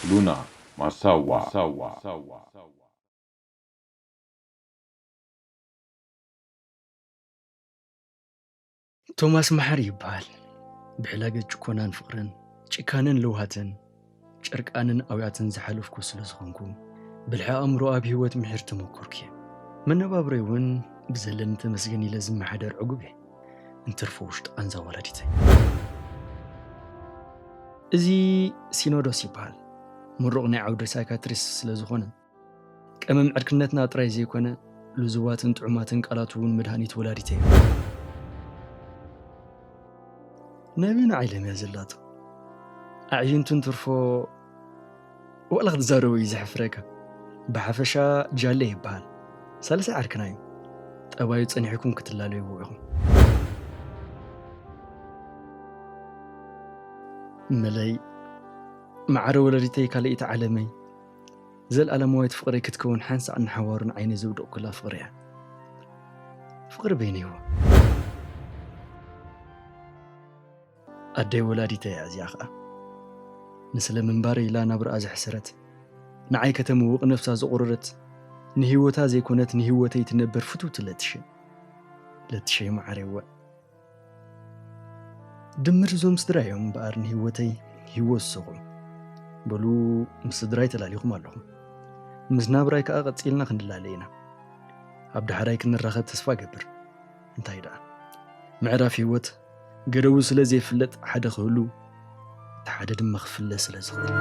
ሉና ማሳዋ። ቶማስ መሓሪ ይበሃል። ብሕላገት ጭኮናን ፍቕርን፣ ጭካነን ለውሃትን፣ ጨርቃንን ኣውያትን ዝሓለፍኩ ስለ ዝኾንኩ፣ ብልሒ ኣእምሮ ኣብ ህይወት ምሒር ተመኮርኩ እየ። መነባብሮይ እውን ብዘለኒ ተመስገን ኢለ ዝመሓደር ዕጉብ እየ። እንትርፎ ውሽጢ ቃንዛ ወላዲተይ። እዚ ሲኖዶስ ይበሃል። ምሩቕ ናይ ዓውደ ሳይካትሪስት ስለ ዝኾነ፣ ቀመም ዕርክነትና ጥራይ ዘይኮነ፣ ልዙባትን ጥዑማትን ቃላቱ እውን መድሃኒት ወላዲተይ እዩ። ነብን ዓለም እያ ዘላቶ። ኣዕይንቱን ትርፎ ዋላ ክትዛረቦ እዩ ዘሕፍረካ። ብሓፈሻ ጃለ ይበሃል። ሳልሳይ ዓርክና እዩ። ጠባዩ ጸኒሕኩም ክትላለይዎ ኢኹም። መለይ፣ ማዕረ ወለዲተይ፣ ካልኣይቲ ዓለመይ፣ ዘለኣለማዊት ፍቕረይ ክትከውን ሓንሳእ ንሓዋሩን ዓይነ ዘውደቕኩላ ፍቕሪ እያ። ፍቕሪ በይነይዎ። ኣደይ ወላዲተይ እያ እዚኣ ኸኣ። ንስለ ምንባረይ ኢላ ናብርኣ ዘሕሰረት፣ ንዓይ ከተምውቕ ነፍሳ ዘቑረረት፣ ንህይወታ ዘይኮነት ንህይወተይ ትነበር ፍትውቲ ለትሸይ። ለትሸይ መዓረይ እወ። ድምር እዞም ስድራ እዮም እምበኣር ንህይወተይ ህይወት ዝሰኹ። በሉ ምስ ስድራይ ተላሊኹም ኣለኹም። ምስ ናብራይ ከኣ ቀጺልና ክንላለ ኢና። ኣብ ዳሕራይ ክንራኸብ ተስፋ እገብር። እንታይ ደኣ ምዕራፍ ህይወት ገደቡ ስለ ዘይፍለጥ ሓደ ክህሉ እቲ ሓደ ድማ ክፍለ ስለ ዝኽእል።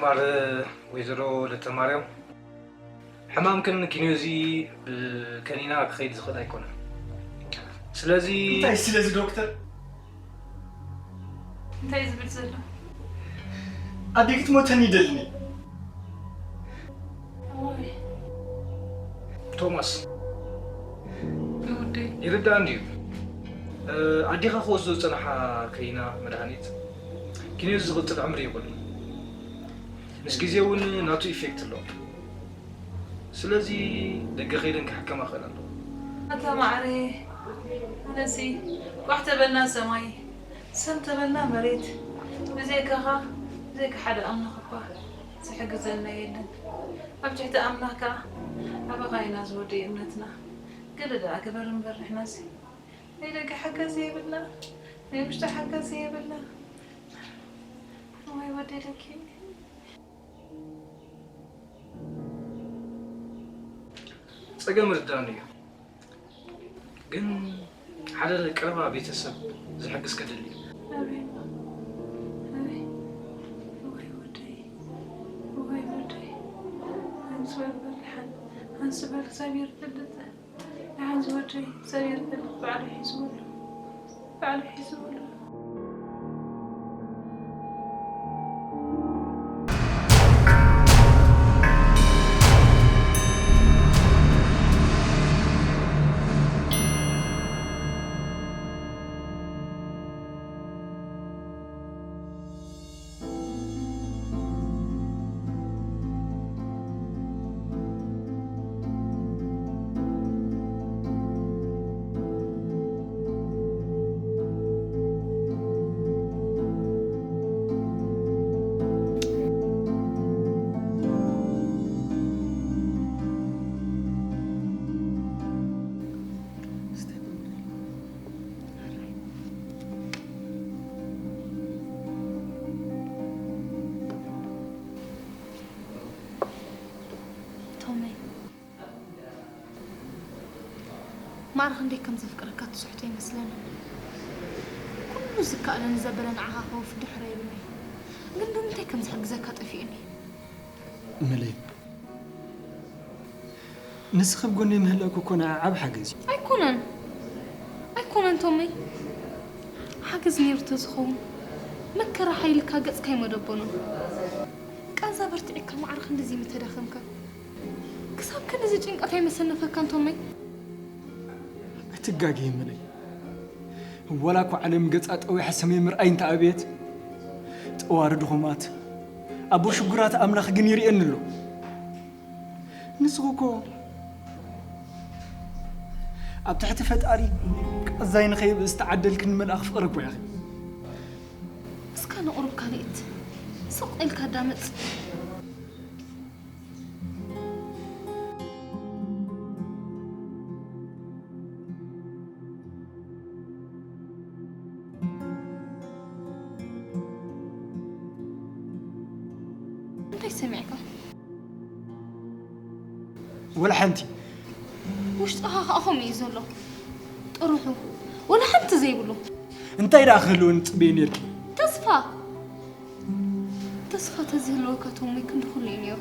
ማር ወይዘሮ ለተማርያም፣ ሕማምክን ኪኒዮ እዚ ብከኒና ክኸይድ ዝኽእል ኣይኮነን። ስለዚ እንታይ ስለዚ ዶክተር? እንታይ ዝብል ዘሎ? ኣዴ ክትሞተኒ ይደልኒ። ቶማስ፣ ይርዳእኒ እዩ። ኣዴኻ ክወስዶ ዝጸንሓ ከይና መድሃኒት ኪኒዮ ዝቕጽል ዕምሪ የብሉን። ምስ ግዜ እውን ናቱ ኢፌክት ኣለዎ። ስለዚ ደገ ከይደን ክሕከማ ክእል ኣለዎ። ኣታ ማዕረ፣ ኣነሲ ቋሕ ተበልና ሰማይ፣ ሰም ተበልና መሬት፣ ብዘይካኻ፣ ብዘይካ ሓደ ኣምላኽ እኳ ዝሕግዘና የለን። ኣብ ትሕቲ ኣምላኽ ከኣ ኣባኻ ኢና ዝወደይ እምነትና። ገለ ደኣ ግበር እምበር ንሕናሲ ናይ ደገ ሓገዝ የብልና፣ ናይ ውሽጢ ሓገዝ የብልና። እዋይ ወደይ ደኪኒ። ጸገም ርዳእኒ እዩ፣ ግን ሓደ ቀረባ ቤተሰብ ዝሕግዝ ከድሊ እዩ። ኣቤት፣ ኣቤት፣ ወይ ወደይ፣ ወይ ወደይ፣ ኣንስ በል በል ሓን፣ ኣንስ በል እግዚኣብሔር ይፈልጥ። ደሓን ዝወደይ እግዚኣብሔር ይፈልጥ፣ ባዕሉ ሒዝዎ ኣሎ፣ ባዕሉ ሒዝዎ ኣሎ። ቶመይ፣ ማዕረ ክንደይ ከም ዘፍቅረካ ትስሕቶ ይመስለኒ። ኩሉ ዝከኣለኒ ዘበለ ንዓኻ ከወፊ ድሕረ ይብለኒ። ግን ብምንታይ ከም ዝሕግዘካ ጠፊኡኒ። መለይ፣ ንስኺ ኣብ ጎነይ ምህላውኪ እኮ ንዓይ ዓቢ ሓገዝ እዩ። ኣይኮነን፣ ኣይኮነን ቶመይ። ሓገዝ ነይሩ ተዝኸውን፣ መከራ ሓይልካ ገጽካ ኣይመደቦኖን። ቃንዛ በርቲዕካ ማዕረ ክንድዚ ምተዳኸምካ፣ ክሳብ ክንድዚ ጭንቀት ኣይመሰነፈካን ቶመይ። ኣይትጋገይ መለይ። ዋላ እኮ ዓለም ገጻ ጠዊሓ ሰማይ ምርኣይ እንተ ኣበየት፣ ጠዋሪ ድኹማት፣ ኣቦ ሽጉራት ኣምላኽ ግን ይርእየኒ ኣሎ። ንስኺ እኮ ኣብ ትሕቲ ፈጣሪ ቃዛይ ንኸይብእ ዝተዓደልክኒ መልኣኽ ፍቕሪ እኮ ኢኺ። እስካ ንቑሩብ ካልኢት ስቕ ኢልካ ኣዳምጽ። እንታይ ሰሚዕካ? ወላ ሓንቲ። ውሽጥኻ ኸኣ ከምኡ እዩ ዘሎ። ጥርሑ። ወላ ሓንቲ ዘይብሉ። እንታይ ደኣ ክህልወኒ ትጽበዪ ነይርኪ? ተስፋ። ተስፋ ተዝህልወካ ቶሞይ ክንዲ ኩሉ እዩ ነይሩ።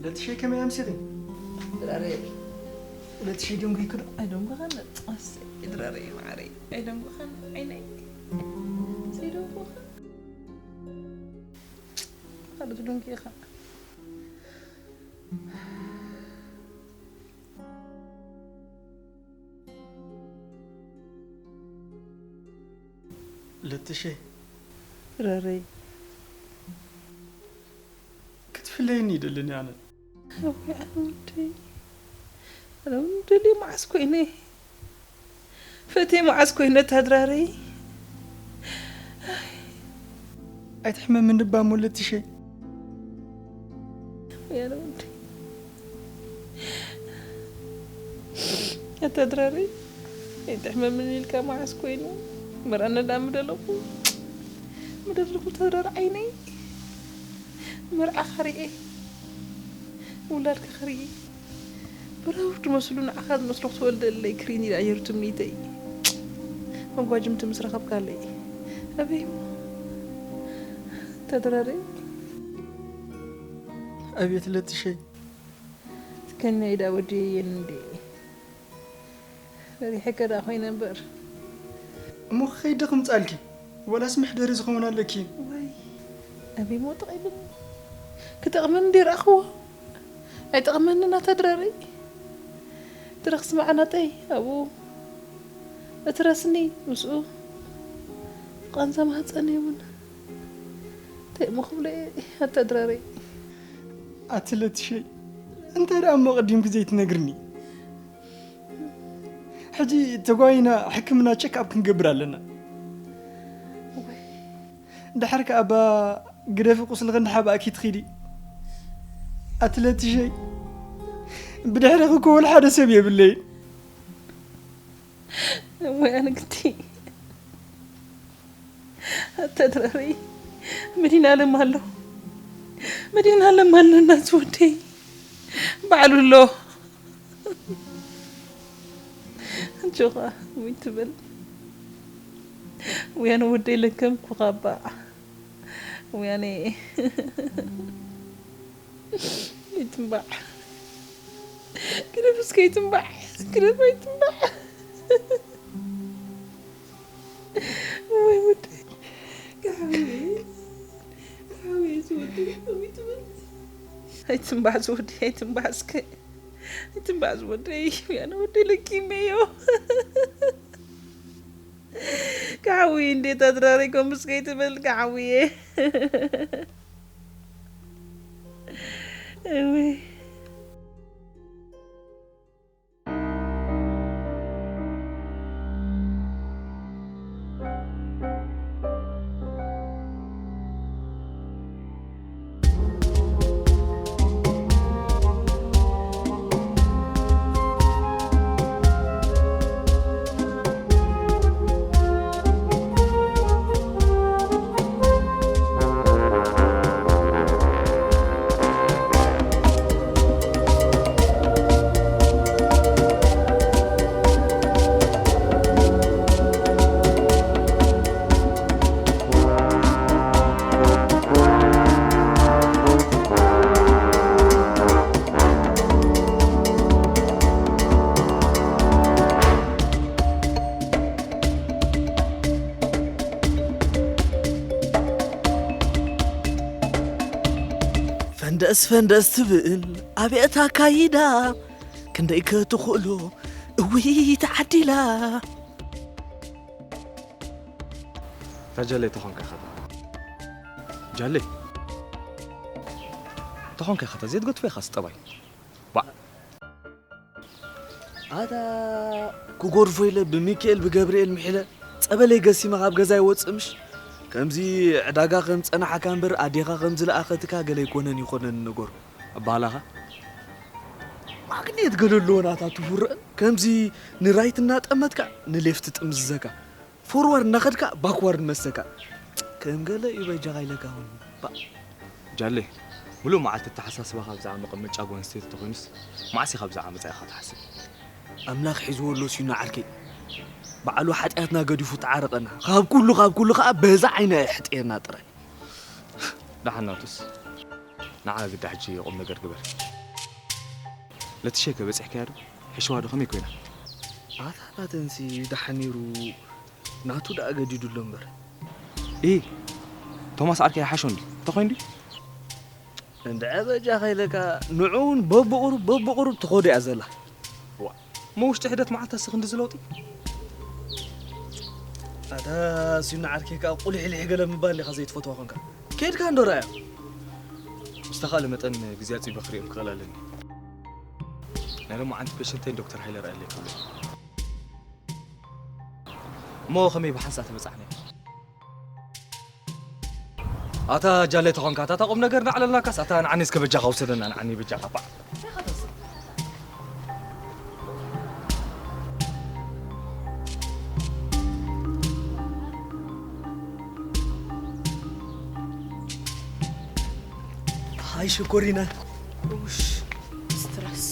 ለትሸይ ከመይ ኣምሲኺ? ድራረይ። ለትሸይ ደንጉይኪ ዶ? ኣይደንጉኻን። ኣሰይ፣ ድራረይ ማዓረይ። ኣይደንጉኻን ዓይነይ። ክትብሉንኪ ኢኻ። ለትሸይ፣ ረረይ፣ ክትፍለይኒ ይደልን ኣነ። ኣነ ወደይ፣ ኣነ እውን ደልየ መዓስ ኮይነ፣ ፈትየ መዓስ ኮይነ፣ ኣታ ድራረይ። ኣይትሕመምን እባ እሞ ለትሸይ። ኣነ ወደይ፣ ኣታ ድራረይ፣ ኣይትሕመምን ኢልካ መዓስ ኮይኑ፣ መርኣና ደኣ ምደለኹ፣ ምደለኹ፣ ኣታ ድራር ዓይነይ፣ መርዓኻ ርእየ፣ ውላድካ ክርኢ፣ ብራውድ መስሉ ንዓኻ ዝመስሎ ክትወልደለይ ክሪኒ ደኣ ነይሩ ትምኒተይ። መጓጅምቲ ምስ ረኸብካለይ፣ ኣበይ እሞ፣ ኣታ ድራረይ። ኣቤት ለትሸይ። ትከኛይ ደኣ ወዲየየን እንዴ። ፈሪሐከ ደኣ ኮይነ እምበር። እሞ ክኸይድ ዶ ክምጻልኪ? ዋላስ መሕደሪ ዝኸውን ኣለኪ? ዋይ፣ ኣበይ እሞ ጠቒምኒ? ክጠቕመኒ እንዴ ረኣኽዎ? ኣይጠቕመንን ኣታ ድራረይ። ድረኽ ስማዕ ናጠይ ኣብኡ። እቲ ረስኒ ምስኡ። ቃንዛ ማህጸነይ እውን። እንታይ እሞ ክብሎ እየ ኣታ ድራረይ? ኣቲ ለትሸይ፣ እንታይ ደኣ እሞ ቀዲምኪ ዘይትነግርኒ? ሕጂ ተጓይና ሕክምና ቸክ ኣፕ ክንገብር ኣለና። ወይ ድሓር ከኣ እባ ግደፊ ቁስልኺ እንዳሓባእኪ ትኺዲ። ኣቲ ለትሸይ፣ ብድሕሪኺ እኮ ወላ ሓደ ሰብ የብለይን። ወይ ኣነ ግዲ ኣታ ድራረይ፣ መድሃኒኣለም ኣሎ፣ መድሃኒኣለም ኣሎ፣ እናስ ወደይ ባዕሉ ኣሎ። ኣጆኻ፣ ውይ ትበል። ውይ ኣነ ወደይ ለከምኩኻ እባ። ውይ ኣነ። ኣይትንባዕ። ግደፍ እስከ ኣይትንባዕ። ግደፍ ኣይትንባዕ። ወይ ወደይ። ክሓውየ። ክሓውየ ዝወደይ። ከመይ ትብል? ኣይትንባዕ ዝወደይ፣ ኣይትንባዕ እስከ። ኣይትንባዕ ዝወደይ። ኣነ ወደይ ለኪመዮ። ክሓውየ እንዴት ኣድራሪኮም እስከ ኣይትብል ክሓውየ። እውይ። ፈንደስ ፈንደስ ትብል ኣቤት ኣካይዳ፣ ክንደይ ከ ትኽእሎ እውይ ተዓዲላ። ታጀለይ ተኾንካ ኢኻ ታ ጃለይ ተኾንካ ኢኻ ታ ዜትገድፎ ኢኻ ስጠባይ። ባዕ ኣታ ክጎድፎ ኢለ ብሚካኤል ብገብርኤል ምሒለ ጸበለይ ገሲመ ካብ ገዛ ይወጽእ ምሽ። ከምዚ ዕዳጋ ከም ጸናሓካ እምበር ኣዴኻ ከም ዝለኣኸትካ ገለ ኣይኮነን ይኾነን ነገሩ። ኣባህላኻ ማግኔት ገለ ኣለዎ ናታ ትውረን ከምዚ ንራይት እናጠመትካ ንሌፍት ጥምዝዘካ ፎርዋርድ እናኸድካ ባክዋርድ መሰካ ከም ገለ እዩ በጃኻ ኢለካ እውን ባ ጃሌ፣ ምሉእ መዓልቲ ኣተሓሳስባኻ ብዛዕባ መቐመጫ ጓል ኣንስተይቲ ተኾይኑስ፣ መዓስ ኢኻ ብዛዕባ መጻኢኻ ትሓስብ? ኣምላኽ ሒዝዎ ኣሎ ሲኖ ዓርከይ። ባዕሉ ሓጢኣትና ገዲፉ ተዓረቐና። ካብ ኩሉ፣ ካብ ኩሉ ኸኣ በዛ ዓይና የሕጥየና ጥራይ። ደሓን ናቱስ፣ ንዓ ግዳ ሕጂ ቁም ነገር ግበር። ለትሸይ ከ በጺሕካያ ዶ? ሕሽዋ ዶ ከመይ ኮይና? ኣታ ናተንሲ ደሓን ነይሩ። ናቱ ደኣ ገዲዱ ኣሎ እምበር። ኢ ቶማስ ዓርከይ ይሓሾ እንዲ እንተኾይኑ ድዩ? እንድዐ በጃኻ ኢለካ፣ ንዑ እውን በብቑሩብ በብቑሩብ ትኸዶ እያ ዘላ። ዋ፣ እሞ ውሽጢ ሒደት መዓልቲ ኣስ ክንድዚ ለውጢ? ኣታ ሲኖ ዓርከይ ከኣ ቁሊሕሊሕ ገለ ምባል ኢኻ ዘይትፈትዋ ኾንካ። ኬድካ እንዶ ረኣያ። ብዝተኻእለ መጠን ግዜ ኣጽቢበ ክርእዮም ክኽእል ኣለኒ። ናይ ሎማዓንቲ ፔሸንተይን ዶክተር ሃይለ ረኣየለይ ክብሎ። እሞ ከመይ ብሓንሳእ ተበጻሕና? ኣታ ጃለ ተኾንካ፣ ኣታ ቁም ነገር ናዕለልናካስ፣ ኣታ ንዓኒ እስከ በጃኻ ውሰደና፣ ንዓኒ በጃኻ፣ ባዕ። ሃይ ሽኮሪና። ውሽ፣ ስትረስ።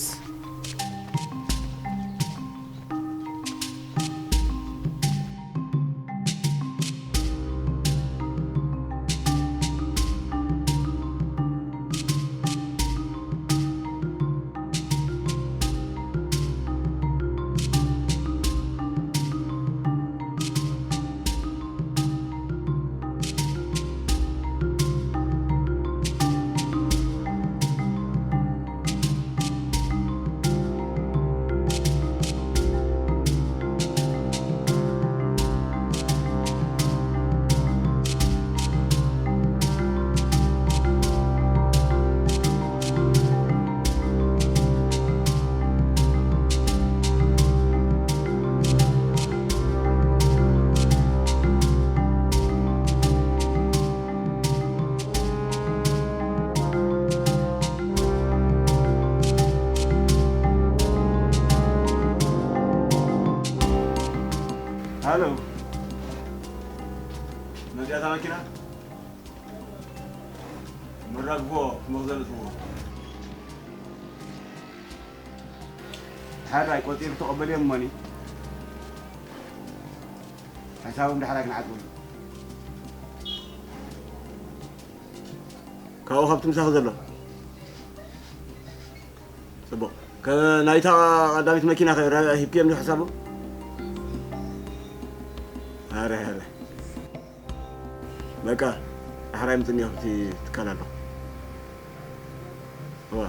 ሃሎ፣ መጺኣታ መኪና? መራግፎ መኽዘን እትዎ። ሓራይ ቆጺሩ ተቐበልዮም እሞኒ። ሓሳቦም ዳሕራይ ክንዓጽወሉ። ካብኡ ካብቲ ምሳኺ ዘሎ። ጽቡቕ። ከ-፣ ናይታ ቀዳሚት መኪና ከ ረ-፣ ሂብክዮም ዶ ሓሳቡ? ኣረ፣ ኣረ። በቃ፣ ዳሕራይ ምጽንዮ ኣብቲ ትካል ኣሎ። እዋ።